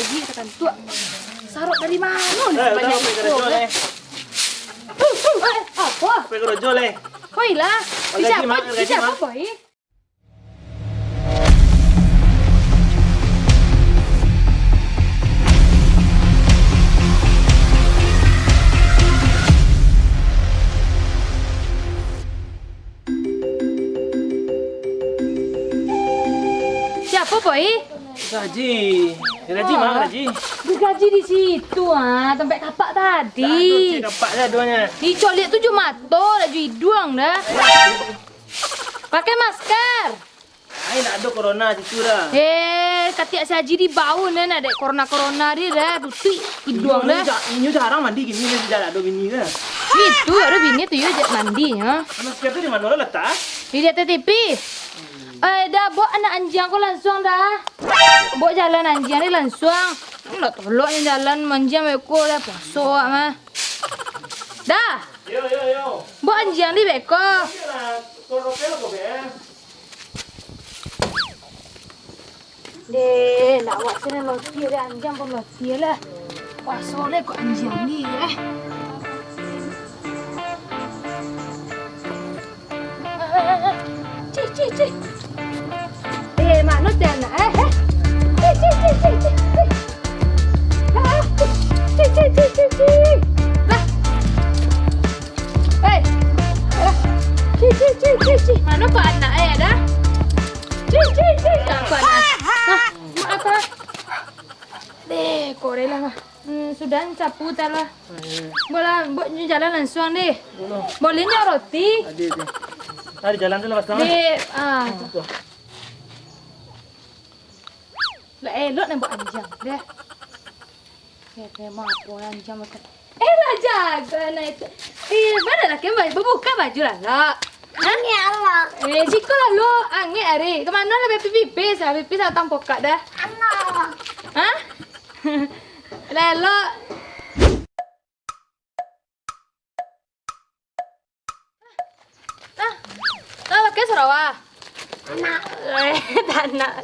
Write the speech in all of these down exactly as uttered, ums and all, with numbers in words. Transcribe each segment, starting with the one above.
Ih, katantuak. Sarok dari mano ni? Eh, sabanyak udah, iko, Pai, eh? Eh, eh, apo? Pai karajo, leh. Pai lah. Pai gaji, Mak, pai gaji, Mak. Pai siapo, Pai? Siapo, Pai? Gaji. Gaji, Mak, gaji. Digaji di situ, ah, tampek kapak tadi. Dak ado, cik, kapak dak adonyo. Dicoliak tu jo mato, dak jo iduang dah. Pakai masker. Ai, dak ado corona situ dah. Eh, katiak si Haji di bau nah, nak dek corona-corona dia dah, tutuik iduang dah. Inyo ja-, inyo jarang mandi kini, inyo dak ado bini dah. Itu ado bini tu yo, jak mandi nyo. Masker tu di mano lah letak? Di ateh tipi. Eh, dah, bawa anak anjiang ko lansuang dah. Bawa jalan anjiang ni lansuang. Nak tolok ni jalan manjiang beko dah, puaso awak mah. Dah. Yo, yo, yo. Bawa anjiang ni beko. Yo lah, tolok beko, be. Deh, nak awak sini loti deh, anjiang pun loti lah. Puaso deh kok anjiang ni, eh. Cih, cih, cih. Eh, mano tu anak, eh, eh? Cih, cih, cih, cih, cih, cih. Ah, cih, cih, cih, cih, cih. Lah. Eh, eh. Cih, cih, cih, cih, cih. Mano kok anak, eh, dah? Cih, cih, cih. Dah, kok anak. Hah? Mak apa? Deh, korela mah. Hmm, sudah, sapu talah. Bolah, buek nyo jalan lansuang deh. Boleh nyo roti. Ado tu. Ado jalan tu lah, Bang. Deh, ah. Lah elok nak buek anjiang deh. Ya, memang apo anjiang macam. Eh, lah jago anak itu. Eh, mana lah kembali? Buka baju lah, Lok. Angek, Lok. Eh, siko lah, Lok. Angek ari. Kemano lah pipis-pipis? Pipis atau pokak dah? Hah? Lah, Lok. Nah, nah, pakai sarawa. Anak. Eh, tak nak.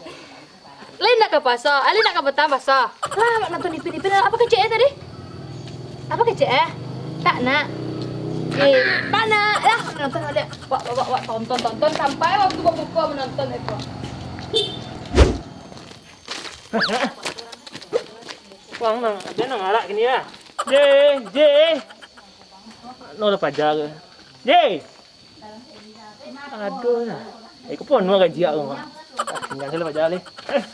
Lain nak ke pasar, lain nak ke petang pasar. Lah, awak nonton Ipin, Ipin, apa kecek eh tadi? Apa kecek eh? Tak nak. Eh, tak nak. Lah, nonton balik. Wak, wak, wak, wak, tonton, tonton sampai waktu berbuka menonton itu. Wang nang, dia nang arak kini lah. Jeh, jeh. No lah paja ke? Jeh. Aduh lah. Eh, kau pun nuan gajiak kau. Ah, tinggal salah paja leh. Eh.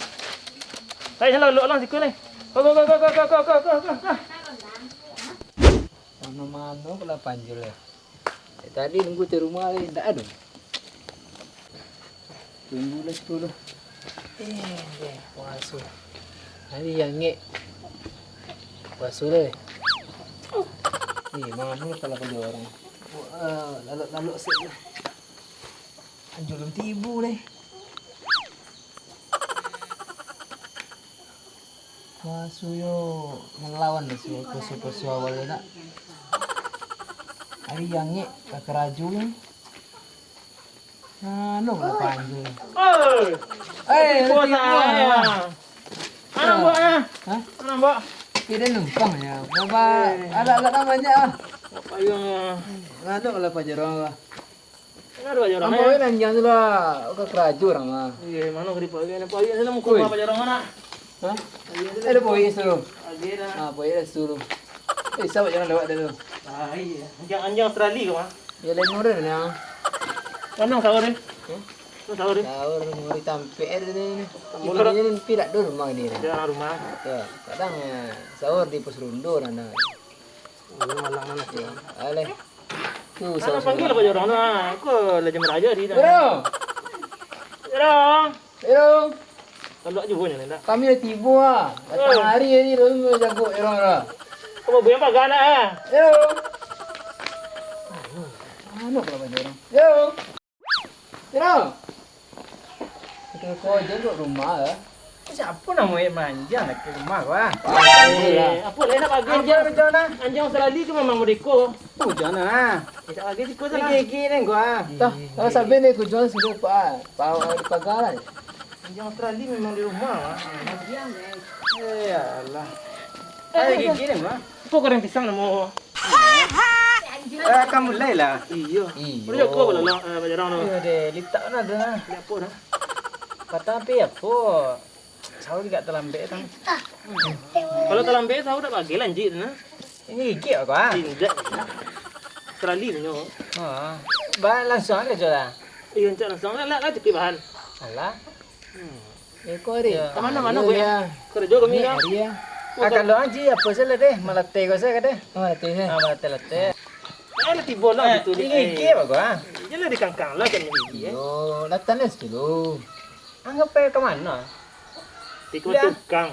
Saya salah lok lang siku ni. Go, go, go. Mano-mano pula panjul lah. Eh, tadi nunggu di rumah leh, ndak ado. Tunggu lah situ lah. Eh, eh, puaso. Hari yang ngek. Puaso lah. Eh, mano kalau kerja orang. Wah, lalok-lalok sek lah. Anjo lun tibo leh. Puaso yo melawan lah si puaso-puaso awal tu nak. Ari angek ka karajo ni. Anu lah panjang. Oi. Eh, tibo lah. Anak buah ah. Hah? Anak buah. Kira numpang ya. Berapa? Anak-anak banyak ah. Payung ah. Anu lah pajarang lah. Kan ado pajarang. Ambo kan anjiang tu lah, ka karajo urang mah. Iyo, mano ka dipakai, pakai salah muko. Oi. Pajarang anak. Hah? Eh, ado pakai situ. Pakai dah. Ah, pakai dah situ. Eh, sawo jangan lewat dah tu. Ah, iyo. Anjiang, anjiang Australia ke mah? Yo, lain model ni ah. Mano sawo ni? Hah? Mano sawo ni? Sawo ni tampek eh ni. Mano? Ibu ni tidak ada rumah ni. Tidak ada rumah. Yo, kadang eh, sawo di pos ronda nah. Malang mano? Yo, aleh. Tu, salah panggil apa jorong tu? Ah, aku lah jam raja di. Jorong. Jorong. Jorong. Tolak juga ni, ndak? Kami dah tibo ah. Datang hari ni, lu jago jorong dah. Kau buat apa gana ah? Jorong. Anu kalau jorong. Jorong. Jorong. Kau jangan duduk rumah lah. Siapo namo eh manjang nak ka rumah kau ah? Eh, apo lah nak bagi anjiang? Anjiang Australia tu memang merdeka. Tu jangan ah. Tidak lagi siku sana. Gigi ni kau ah. Tah, kalau sampai ni kau jual sudah pak. Bawa di pagar lah. Yang Australia memang di rumah, Mak. Eh, alah. Ayo, gigi ni, Mak. Apa goreng pisang namo? Eh, kamu mulai lah. Iyo. Iyo. Udah jago lah, lah. Eh, Pak Jarang tu. Iyo, deh. Litak mana ada, nah. Litak apa dah? Patang api apa? Sahur agak talambek, tang. Kalau talambek, sahur dak bagi lanjut, nah. Ini gigit aku, ah. Indak. Australia nyo. Ha. Ba, langsung aja lah. Iyo, rancak langsung. Lah, lah, lah, cukup bahan. Alah. Hmm. Ya, kau hari. Ya. Ka mano-mano, Iyo, gue. Ya. Karajo kami, Ni ya. Hari, ya. Ah, kalau aji, apa salah deh? Malatih kau saja, deh. Oh, latih, eh. Ah, malatih-latih. Eh, lah tibo lah Eh, gitu, ni, ini eh. Gigit apa kau, ah? Jangan dikangkang lah, kan gigi, eh. Yo, datang lah situ dulu. Anggap aja ke mana? Di Ya. tukang.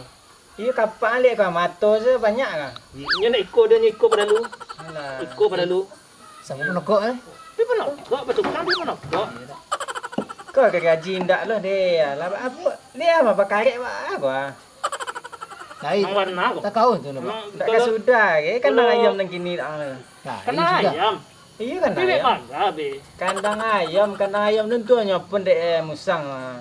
Iyo, kapak liak kau, mato saja banyak kah? Inyo nak iko, dia nyo iko padalu. Alah. Iko padalu. Samo panokok, eh? Dia panokok, batukang dia panokok. Kau ka gaji indak lo, deh. Alah, apa? Dia apa, bakarek, apa? Lain. Nang warna apa? Tak kau tu, nampak. Nang Indak kalau ka sudah, ke? Kan kalau ayam nang kini, ah. Nah, Kena ini sudah. ayam. Iyo, kan Bebek ayam. Bangga, be. Kandang ayam, kandang ayam tu, tu nyo pun dek, eh, musang, ah.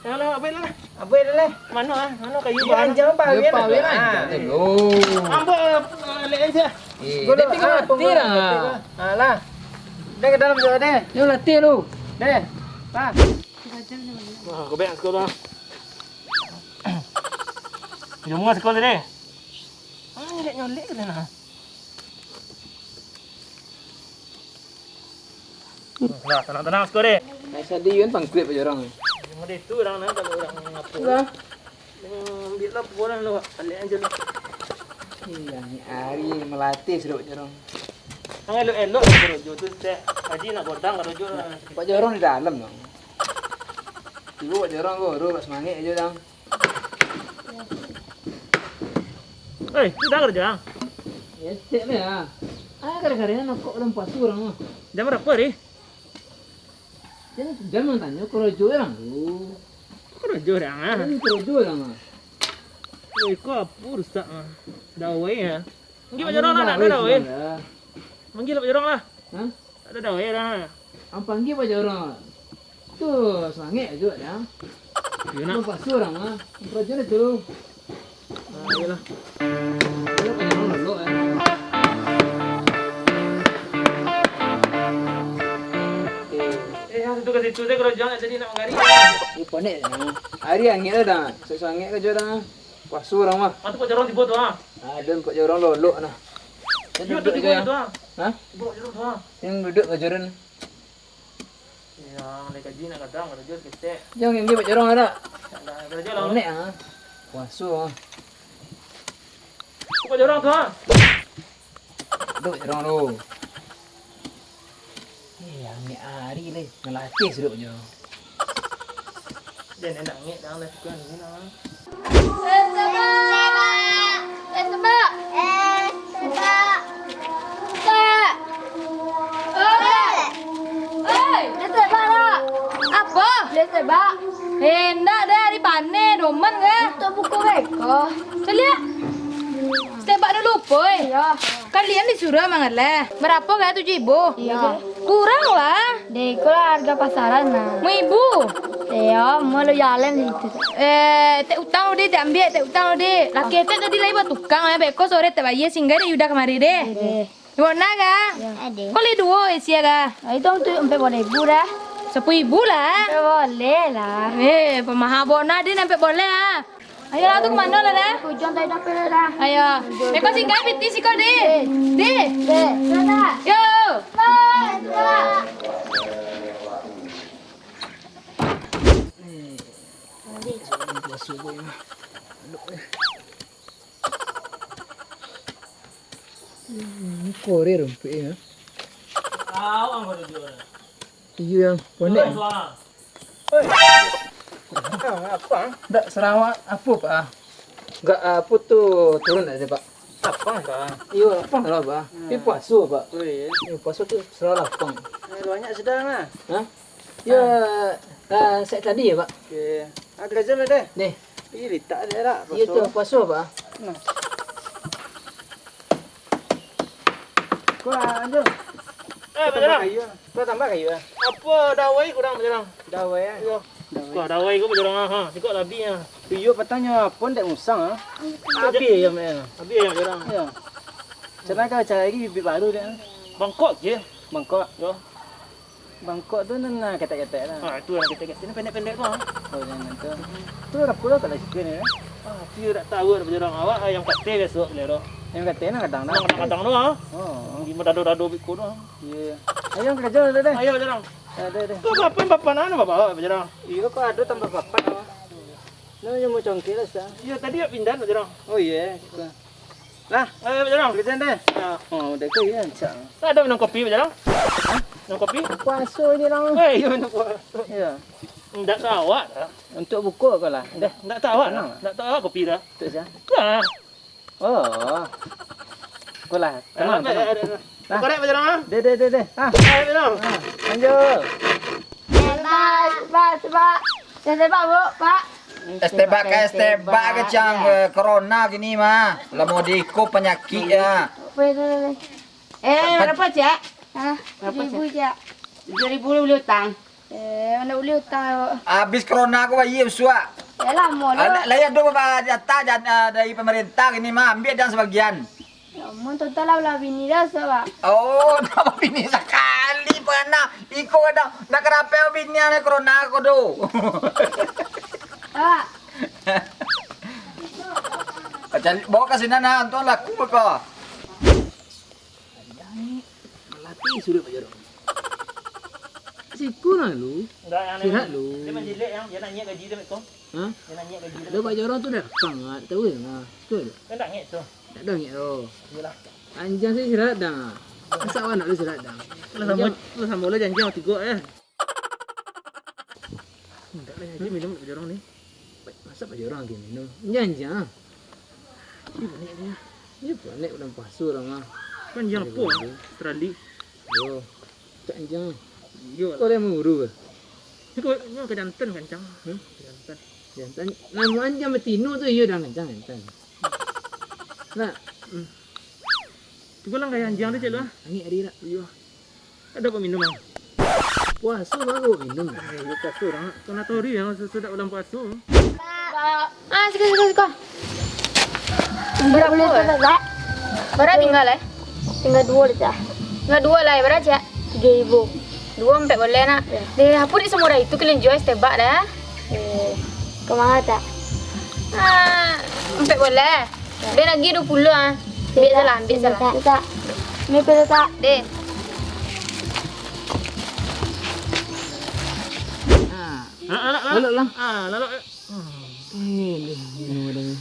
Yang mana, apa itu lah? Apa itu lah? Mano, ah? Mano kayu Di bahan? Anjang apa Dia awet pawai lah? Lah, Ah. anjang tu. Oh. Ambo, eh, lek aja. Eh, Gua dia dah, tengok ah, mati tunggu, dah. mati dah. Ah, lah. Dia ke dalam juga, deh. Dia latih tu. Deh. Ah. Wah, kau banyak sekolah. Jumlah sekolah, deh. Ah, nyolek-nyolek ke sana? Nah, tenang-tenang, siko deh. Nah, sadi kan pangkuit Pak Jorong. Cuma deh tu orang nah, kalau orang ngapo. Lah. Ambil lah, pulang lah, balik aja lah. Iya, ni hari melatih sudah Pak Jorong. Ang elok-elok lah karajo tu, cek. Tadi nak godang karajo lah. Pak Jorong di dalam dong. Ibu Pak Jorong ko, ro, semangat aja dong. Oi, sudah kerja? Etek lah ya. Ah, kadang-kadang nak kok dalam pasu orang mah. Jam berapa hari? Jangan, jangan tanya karajo orang tu. Karajo orang ah. Ini karajo orang ah. Oi, kau apa rusak ah? Dawai ya. Mungkin Pak Jorong lah, nak ada dawai. Manggil Pak Jorong lah. Hah? Tak ada dawai lah. Ang panggil Pak Jorong. Tu, sangek aja dah. Yo nak. Lu pasu orang ah. Karajo tu. Ah, iyalah. Iyalah, Pak Jorong dulu eh. Eh, yang situ ke situ je karajo tadi nak mangari. Ni panek dah. Hari angin dah. Sangek-sangek karajo dah. Pasu orang mah. Ah, tu Pak Jorong tibo tu ah. Ah, dan Pak Jorong lolok nah. Yo, tu tibo tu ah. Hah? Tibo Pak Jorong tu ah. Yang duduk Pak Jorong. Yang naik kaji nak kadang, karajo saketek. Jangan yang dia Pak Jorong ada. Nak karajo lah. Konek ah. Puaso ah. Tu Pak Jorong tu ah. Tu Pak Jorong tu. Eh, ambil hari leh. Ngelatih sudah Pak Jorong. Dia nak nangis dah lah, suka ni lah. Eh, sebab. Eh, sebab. Eh, sebab. Sebab. Oi. Oi. Eh, sebab lah. Apa? Eh, sebab. Eh, ndak deh, hari paneh, doman kah? Tutup buku beko. Caliak. Sebab dulu, Poy. Iya. Kalian disuruh mangalah. Berapa kah tujuh ribu? Iya. Kurang lah. Deh, iko lah harga pasaran lah. Lima ribu. Iyo, malu jalan itu. Eh, tek utang lu, Dik, tek ambiak, tek utang lu, Dik. Laki tek tadi lai batukang, eh, beko sore tek bayia singgah dek Yuda kamari, deh. Deh. Bona kah? Iyo. Kau lai duo isi kah? Ah, itu tu ampek baleh ribu dah. Sapuluah ribu lah. Ampek baleh lah. Eh, pamaha bona, Dik, ampek baleh ah. Ayo lah, tu ka mano lah, dah? Ujung tadi dapat lah, dah. Ayo. Beko singgah piti siko, Dik. Dik. Dik. Yo. Dik. Hmm, kore rumpik ya. Tahu angkau tujuan. Iyo, yang konek. Tuan, tuan. Oi. Ah, apa? Ndak sarawak apa, Pak? Nggak, ah, apa tu turun aja, Pak. Lapang, Pak. Iyo, lapang lah, Pak. Hmm. Tapi puaso, Pak. Oh, iya. Iyo, puaso tu selalu lapang. Eh, banyak sedang lah. Hah? Ya, ah, sek tadi ya, Pak. Oke. Ah, kerja lah deh. Deh. Ih, litak deh lah. Iyo tu, puaso, Pak. Nah. Kau lah, Anjo. Eh, Pak Jarang. Tambah kayu, ah. Kau tambah kayu, ah. Apo dawai kurang, Pak Jarang? Dawai, ah. Iyo. Dawai. Wah, dawai ko, Pak Jarang, ah, ha. Sikok lah abih, ah. Iyo, patanyo apo ndak musang, ah. Abih ayam, ah. Abih ayam, Pak Jarang. Iyo. Cak mano kalau cari lagi bibit baru dek, ah. Bangkok je. Bangkok. Iyo. Bangkok tu nan, ah, ketek-ketek lah. Ah, itu lah ketek-ketek. Nan pendek-pendek tu, ah. Oh, nan tu. Tu rapo lah kalau sikit ni, ah. Ah, tu yo dak tahu, Pak Jarang. Awak ayam katek biaso, Pak Jarang. Ayam katek nan gadang tu. Nan gadang-gadang tu, ah. Oh. Di madado-dado biko tu, ah. Iyo, iyo. Ayo, karajo dulu deh. Ayo, Pak Jarang. Ado, ado. Kok papan, papan anu babawa, Pak Jarang? Iyo, kok ado tambah papan, apo? Nah, nan mau congkel lah, Ustaz. Iyo, tadi awak pindah, Pak Jarang. Oh, iyo, suko. Lah. Ayo, Pak Jarang. Karajo deh. Yo. Oh, udah ko, iyo, rancak. Ado minum kopi, Pak Jarang? Hah? Minum kopi? Puaso ni, Jarang. Eh, iyo, minum puaso. Iyo. Ndak tahu awak dah. Untuk buko ko lah. Deh. Ndak tahu awak dah. Tenang. Ndak tahu awak kopi dah. Untuk sia? Nah. Oh. Ko lah, tenang, tenang. Nah. Korek, Pak Jarang, ah. Deh, deh, deh, deh. Ah. Ayo, Pak Jarang. Ah, lanjut. Pak, Pak, Pak. Es teh, Pak. Es teh, Pak, es teh, Pak, kecang, eh, corona kini mah. Lah mau di iko panyakik, yo. Apa itu, Pak? Eh, barapo, Cak? Hah? Barapo, Cak? Tujuah ribu, Cak. Tujuah ribu bali utang. Eh, ndak buliah utang, Pak. Abih corona ko bayia bisuak. Yo, lamo lo. Ah, la-, lai ado ba-, jatah jan-, ah, dari pamarentah kini mah, ambiak jan sabagian. Yo, mun total lah, lah bini dah, Pak. Oh, ndak babini sakali, panah. Iko kadang, ndak karapo babini, corona ko tu. Pak. Cari, bawa ka sinan, nah, untuang laku beko. Malatih sudah, Pak Jarang. Siku lah lu. Enggak, yang Sirat lu. Dia menjilik yang dia nak naik gaji dia, Mek, tu. Hah? Dia nak naik gaji dia. Dah, Pak Jarang tu dah sangat tahu ya, nah. Betul tak? Dia nak naik tu. Tak ada naik tu. Iyalah. Anjang sih sirat dah. Masa awak nak lu sirat dah? Lu sama, lu sama lu janji sama tiga, eh. Ndak lah, aja minum Pak Jarang ni. Masa Pak Jarang lagi minum? Janji ah. Ih, panek dia. Ih, panek bulan puasa orang ah. Kan jangan apa, Australia. Yo. Cak anjang. Yo. Kau dah menguru ke? Kau, kau ke jantan kancang. Hmm? Ke jantan. Jantan. Nama anjang betino tu, iyo dah kancang, jantan. Nak. Hmm. Cuba lah gaya anjang tu, cek lu ah. Angin hari nak. Iyo. Ada apa minum ah? Puasa baru minum. Eh, iyo puasa orang. Kau nak tahu dia yang sudah bulan puasa. Ah, suka, suka, suka. Bara, bara tingga, eh? Tingga duo lah, Cak. Tingga duo lah, bara, Cak? Tigo ribu. Duo ampek boleh, nak? Yo. Deh, apo di samurah itu kalian jua es teh bak dah? Eh, ka ma, Cak? Ah, ampek boleh. Deh, lagi duo puluah ah. Ambiak salah, ambiak salah. Cak, Cak. Ambiak salah, Cak. Deh. Ah. Anak, anak, anak. Lalok lah. Ah, lalok. Eh, deh, minum dah.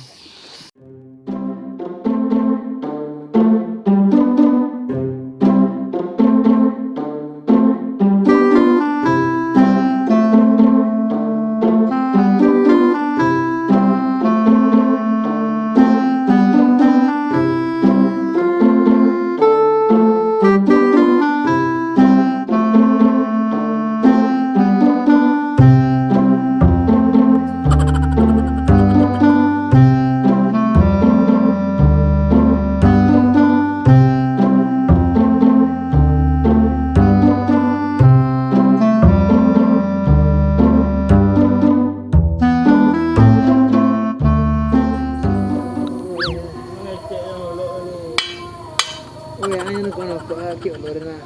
Weh, ayo nak kau nak kau, ah, kau ulur nah.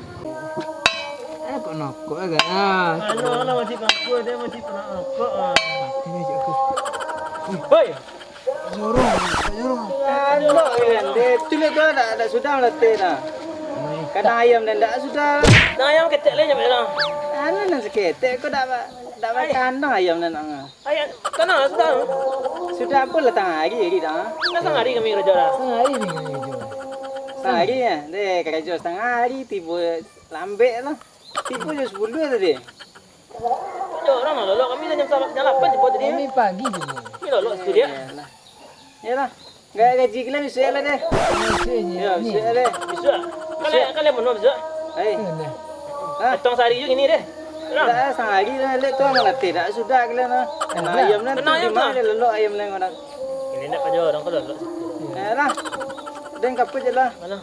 Eh, kau nak kau, eh, kan? Ah, no, no, masih kau, dia masih pernah kau, ah. Ini aja aku. Hoi! Jorong, jorong. Anu, kan, deh, tu lah kau dah, dah sudah melatih dah. Kadang ayam dah ndak sudah. Nah, ayam ketek lah, nyampe lah. Anu, nan seketek, kau dah, dah makan dah ayam dah nak. Ayam, tanah lah sudah. Sudah apo lah tangah hari, hari dah. Nah, tangah hari kami kerja dah. Tangah hari ni kami kerja. Tangah hari ya, deh, kerja setengah hari, tiba lambek lah. Tiba jam sepuluh tadi. Yo, orang lah lolok. Kami dah jam sa-, jam lapan tiba tadi. Kami pagi tiba. Ni lolok situ dia. Iyalah. Iyalah. Gak gaji kalian besok lah deh. Besok je. Yo, ni. Besok lah deh. Besok. Kalian, kalian penuh besok? Hai. Penuh. Hah? Hitung sehari juga gini deh. Tenang. Dah, setengah hari dah, lihat tu, amal hati dah sudah kalian lah. Nah, ayam lah tu. Tenang, di ayam mana tu. Lolok ayam lah kau nak. Ini nak kerja orang kalau lolok situ. Iyalah. Dan kaput je lah. Mana?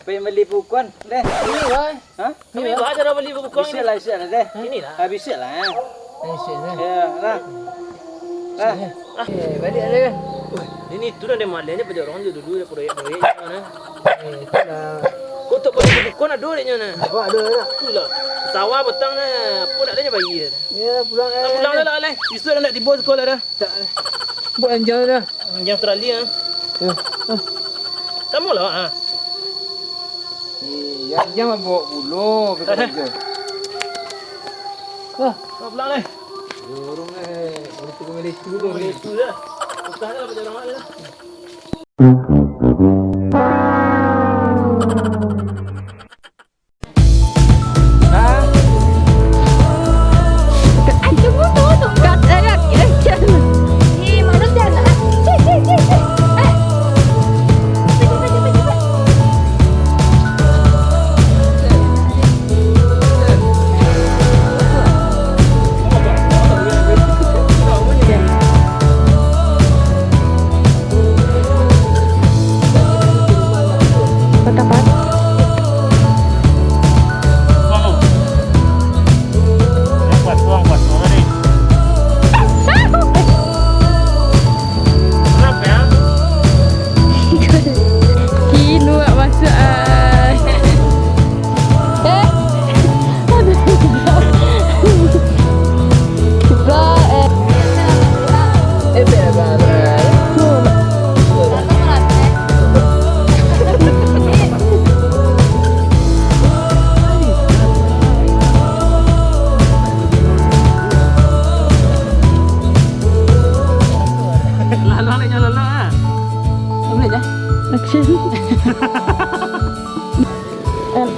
Pai bali bukuan, deh. Iko, ah. Ha? Kami baca dah bali bukuan ni. Bisuak lah, bisuak lah, deh. Iko lah. Ah, bisuak lah. Bisuak lah. Yo, lah. Lah. Eh, baliak lah, kan? Wah, ini tu dah, dia malam ni pajak urang tu dulu, dah proyek-proyek, nah. Eh, tu lah. Kau tak bali bukuan ado dek nyo, nah. Apa ado, ado? Tu lah. Sawah batang, nah. Apo nak ado nyo bagi, dah. Yo, pulang, eh. Pulang dah lah, leh. Bisuak dah nak tibo sekolah dah. Tak. Buek anjang dah. Anjang teralia, ah. Yo. Samo lah, ah. Eh, anjang mabok pulo, kata Eh. kerja. Wah, nak pulang, leh. Dorong, eh. Baru tu kembali tu, tu. Kembali tu dah. Buka dah, baca doa dah. Kini awak masuak, ah. Eh. Aduh. Ba, eh. Eh, ba, ba, ba. Lalang dek nyo lalang ah. Boleh dah. Action. Eh,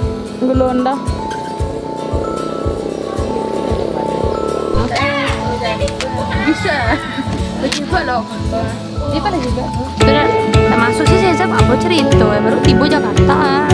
belum dah. Bisa. Betul lo. Dia pada juga. Sudah, tak masuk sih, saya apa cerita, baru tiba Jakarta.